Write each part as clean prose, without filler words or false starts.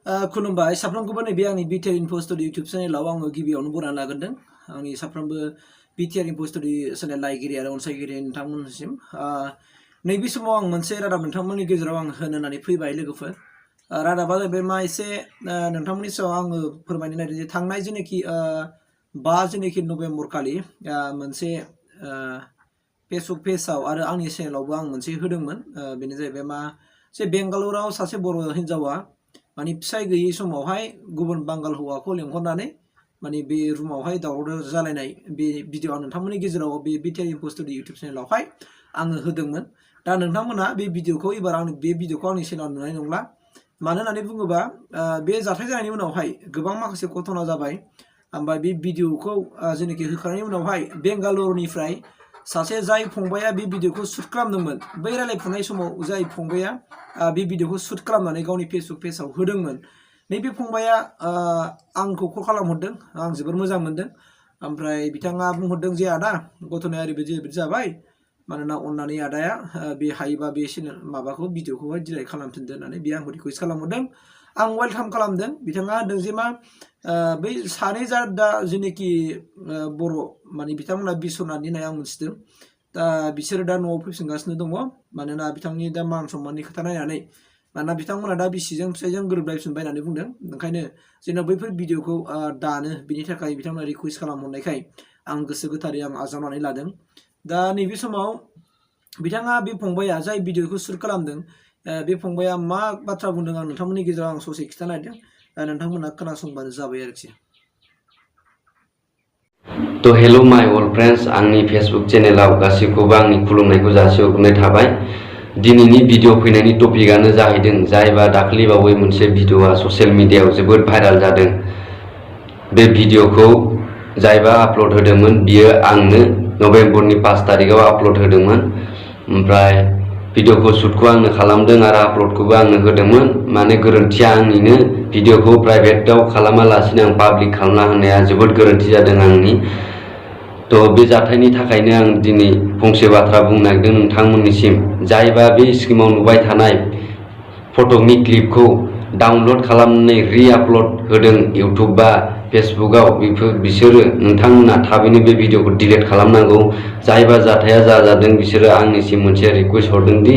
खुलुमबाय साफ्रोमखौबो नैबे आंनि btrinfostudio YouTube चेनेलाव आङो गिबियावनो बरायना लाग्रोदों आंनि साफ्रोमबो btrinfostudio चेनेल नायगिरि आरो अनसायगिरि नोंथांमोननिसिम नैबे समाव आं मोनसे रादाब नोंथांमोननि गेजेराव आं होनो होननानै फैबाय लोगोफोर रादाबा जाहैबाय मा एसे नोंथांमोननि सायाव आङो फोरमायनो नागिरदों जे थांनाय जेनाखि 5 नभेम्बर खालि मोनसे फेसबुक पेजआव आरो आंनि चेनेलावबो आं मोनसे होदोंमोन बेनो जाहैबाय मा जे बेंगालुराव सासे बर' हिन्जावा माने फिसाय गैयै समावहाय गुबुन बांगाल हौवाखौ लेंहरनानै माने बे रुमावहाय दावराव जालायनाय बे भिडिअ आं नोंथांमोननि गेजेराव बे btrinfostudio YouTube चेनेलावहाय आङो होदोंमोन दा नोंथांमोना बे भिडिअखौ एबार आं बे भिडिअखौ आंनि चेनेलाव नुनाय नंला मानो होननानै बुङोबा बे जाथाय जानायनि उनावहाय गोबां माखासे घटना जाबाय ओमफ्राय बे भिडिअखौ जेनाखि होखांनायनि उनावहाय बेंगालुरुनिफ्राय सासे जाय फंबाया बे भिडिअखौ शुट खालामदोंमोन बै रायलायफुनाय समाव जाय फंबाया बे भिडिअखौ शुट खालामनानै गावनि फेसबुक पेजआव होदोंमोन नैबे फंबाया आंखौ कल खालामहरदों आं जोबोर मोजां मोनदों ओमफ्राय बिथाङा बुंहरदों जे आदा घटनाया ओरैबायदि जाबाय मानोना अन्नानै आदाया बे हायोबा बे माबाखौ भिडिअखौहाय डिलिट खालामफिनदो होननानै बे आंखौ रिकुवेस्ट खालामहरदों आं वेलकाम खालामदों बिथाङा होनदों जे मा बै सानै दा जेनाखि बर' माने बिथांमोना बिस्वनाथनि होननाय आं मिथिदों दा बिसोरो दा न'आव फैफिनगासिनो दङ मानोना बिथांनि दा मान सन्माननि खोथा नायनानै मानोना बिथांमोना दा बिसिजों फिसायजों गोरोबलायफिनबाय होननानै बुंदों ओंखायनो जेन' बैफोर भिडिअखौ दानो बिनि थाखाय बिथांमोना रिकुवेस्ट खालामहरनायखाय आं गोसो गोथारै आं आजावनानै लादों दा नैबे समाव बिथाङा बे फंबाया जाय भिडिअखौ शुट खालामदों बे फंबाया मा बाथ्रा बुंदों आं नोंथांमोननि गेजेराव आं ससे खिथानो नागिरदों नोंथांमोना खोनासंबानो जाबाय आरोखि तो हेलो माय ओल्ड फ्रेंड्स आंनि फेसबुक चेनेलाव गासिखौबो आंनि खुलुमनायखौ जासिहरनाय थाबाय दिनैनि भिडिअ फैनायनि टपिकआनो जाहैदों जायबा दाख्लैबावै मोनसे भिडिअआ ससियेल मिडियायाव जोबोद भाइराल जादों बे भिडिअखौ जायबा आपल'ड होदोंमोन बियो आंनो नभेम्बरनि 5 तारिखआव आपल'ड होदोंमोन ओमफ्राय भिडिअखौ शुटखौ आंनो खालामदों आरो आपल'डखौबो आंनो होदोंमोन माने गोरोन्थिया आंनिनो भिडिअखौ प्राइभेटआव खालामालासिनो आं पाब्लिक खालामना होनाया जोबोद गोरोन्थि जादों आंनि तो बे जाथायनि थाखायनो आं दिनै फंसे बाथ्रा बुंनो नागिरदों नोंथांमोननिसिम जायबा बे स्क्रिनाव नुबाय थानाय फट'नि क्लिपखौ डाउनल'ड खालामनानै रि-आपल'ड होदों इउट्युब बा फेसबुकआव बिसोरो नोंथांमोना थाबैनो बे भिडिअखौ डिलिट खालामनांगौ जायबा जाथाया जादों बिसोरो आंनिसिम मोनसे रिक्वेस्ट हरदों दि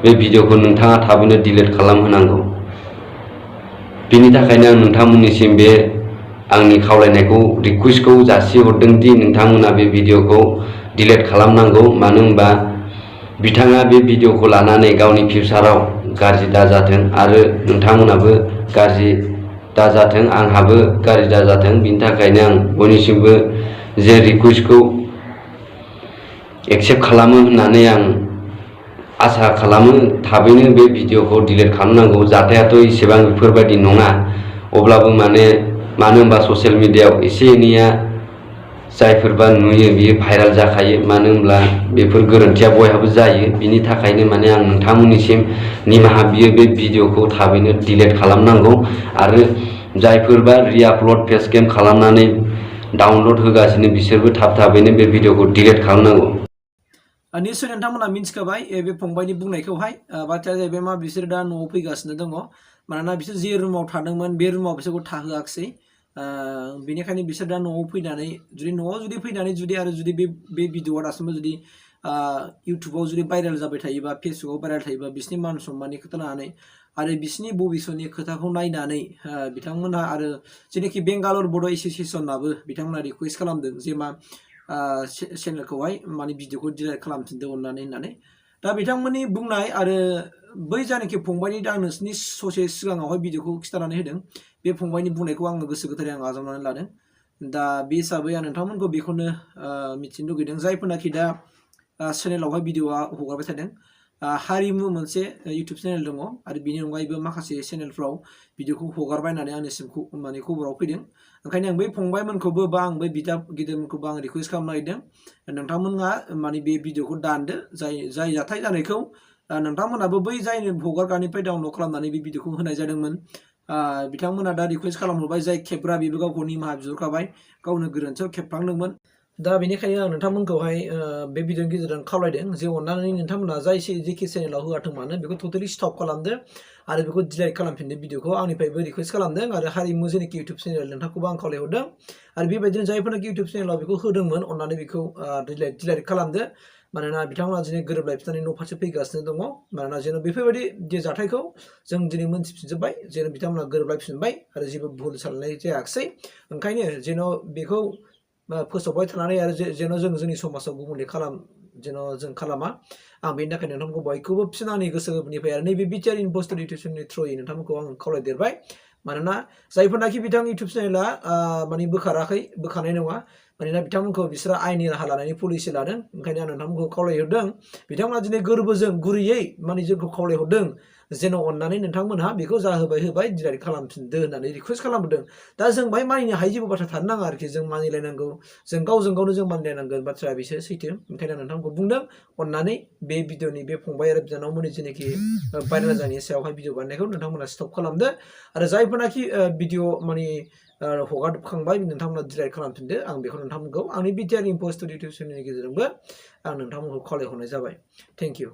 बे भिडिअखौ नोंथाङा थाबैनो डिलिट खालामहोनांगौ बिनि थाखायनो आं नोंथांमोननिसिम बे आंनि खावलायनायखौ रिक्वेस्टखौ जासिहरदों दि नोंथांमोना बे भिडिअखौ डिलिट खालामनांगौ मानो होनबा बिथाङा बे भिडिअखौ लानानै गावनि फिउचाराव गाज्रि दाजाथों आरो नोंथांमोनाबो गाज्रि दाजाथों आंहाबो गाज्रि दाजाथों बिनि थाखायनो आं बयनिसिमबो जे रिक्वेस्टखौ एक्सेप्ट खालामो होननानै आं आसा खालामो थाबैनो बे भिडिअखौ डिलिट खालामनांगौ जाथायाथ' एसेबां बेफोरबायदि नङा अब्लाबो मानो होनबा ससियेल मिडियायाव एसे एनैया जायफोरबा नुयो बियो भाइराल जाखायो मानो होनब्ला बेफोर गोरोन्थिया बयहाबो जायो बिनि थाखायनो माने आं नोंथांमोननिसिम निमाहा बियो बे भिडिअखौ थाबैनो डिलिट खालामनांगौ आरो जायफोरबा रि-आपल'ड फेस गेम खालामनानै डाउनल'ड होगासिनो बिसोरबो थाबैनो बे भिडिअखौ डिलिट खालामनांगौ निश्चय नोंथांमोना मिन्थिखाबाय बे फंबायनि बुंनायखौहाय बाथ्राया जाहैबाय मा बिसोर दा न'आव फैगासिनो दङ मानोना बिसोर जे रुमाव थादोंमोन बे रुमाव बिसोरखौ थाहोआखिसै बेनिखायनो बिसोर दा न'आव फैनानै जुदि फैनानै जुदि बे भिडिअआ दासिमबो जुदि इउट्युबाव जुदि भाइरेल जाबाय थायोबा फेसबुकआव भाइरेल थायोबा बिसोरनि मान सन्माननि खोथा लानानै आरो बिसोरनि भबिष्यतनि खोथाखौ नायनानै बिथांमोनहा आरो जेनाखि बेंगालर बड' एस'सिएसनाबो बिथांमोना रिकुवेस्ट खालामदों जे मा चेनेलखौहाय माने भिडिअखौ डिलिट खालामफिनदो होननानै दा बिथांमोननि बुंनाय आरो बै जानाखि फंबायनि दा नोंसोरनि ससे सिगाङावहाय भिडिअखौ खिथानानै होदों बे फंबायनि बुंनायखौ आङो गोसो गोथारै आं आजावनानै लादों दा बे हिसाबै आं नोंथांमोनखौ बेखौनो मिथिनो लुगैदों जायफोरनाखि दा चेनेलावहाय भिडिअआ हगारबाय थादों हारिमु मोनसे इउटुब चेनेल दङ आरो बिनि अनगायैबो माखासे चेनेलफ्राव भिडिअखौ हगारबाय होननानै आंनिसिम माने खबराव फैदों ओंखायनो आं बै फंबायमोनखौबो बा आं बै बिदा गिदिरमोनखौबो आं रिकुवेस्ट खालामनो नागिरदों नोंथांमोना माने बे भिडिअखौ दानदो जाय जाथाय जानायखौ नोंथांमोनाबो बै जायनो हगारग्रानिफ्राय डाउनल'ड खालामनानै बे भिडिअखौ होनाय जादोंमोन बिथांमोना दा रिकुवेस्ट खालामहरबाय जाय खेबग्रा बेबो गावखौ निमाहा बिहरखाबाय गावनो गोरोन्थियाव खेबफ्लांदोंमोन दा बेनिखायनो आं नोंथांमोनखौहाय बे भिडिअनि गेजेरजों खावलायदों जे अननानै नोंथांमोना जेखि चेनेलाव होआथों मानो बेखौ टटेलि स्टप खालामदो आरो बेखौ डिलीट खालामफिनदो भिडिअखौ आंनिफ्रायबो रिक्वेस्ट खालामदों आरो हारिमु जेनाखि इउटुब चेनेल नोंथांखौबो आं खावलायहरदों आरो बेबायदिनो जायफोरनाखि इउटुब चेनेलाव बेखौ होदोंमोन अननानै बेखौ डिलीट खालामदो मानोना बिथांमोना दिनै गोरोबलायफिननानै न' फारसे फैगासिनो दङ मानोना जेन' बेफोरबायदि जे जाथायखौ जों दिनै मोनथिफिनजोब्बाय जेन' बिथांमोना गोरोबलायफिनबाय आरो जेबो भुल साननाय जायाखिसै ओंखायनो जेन' बेखौ फोसावबाय थानानै आरो जेन' जों जोंनि समाजाव गुबुंले जेन' जों खालामा आं बेनि थाखाय नोंथांमोनखौ बयखौबो फिन आंनि गोसो गोरबोनिफ्राय आरो नैबे बिटिआर इनफ'स्टुडिय इउटुबनि थ्रुयै नोंथांमोनखौ आं खावलायदेरबाय मानोना जायफोरनाखि बिथां इउटुब चेनेला माने बोखानाय नङा मानोना बिथांमोनखौ बिसोरो आयेननि राहा लानायनि पलिसि लादों ओंखायनो आं नोंथांमोनखौ खावलायहरदों बिथांमोना दिनै गोरबोजों गुरैयै माने जोंखौ खावलायहरदों जेन' अननानै नोंथांमोनहा बेखौ जा होबाय डिलीट खालामफिनदो होननानै रिक्वेस्ट खालामदों दा जों बाहाय मानिनो हायै जेबो बाथ्रा थानो नाङा आरोखि जों मानिलायनांगौ जों गावजों गावनो जों मानिलायनांगोन बाथ्राया बिसोर सैथो ओंखायनो आं नोंथांमोनखौ बुंदों अननानै बे भिडिअनि बे फंबाय आरो बिनानावमोननि जेनाखि भाइरेल जानायनि सायावहाय भिडिअ बानायनायखौ नोंथांमोना स्टप खालामदो आरो जायफोरनाखि भिडिअ माने हगारखांबाय नोंथांमोना डिलीट खालामफिनदो आं बेखौ नोंथांमोनखौ आंनि बिटिआर इनफ'स्टुडिय इउटुब चेनेलनि गेजेरजोंबो आं नोंथांमोनखौ खावलायहरनाय जाबाय थेंक इउ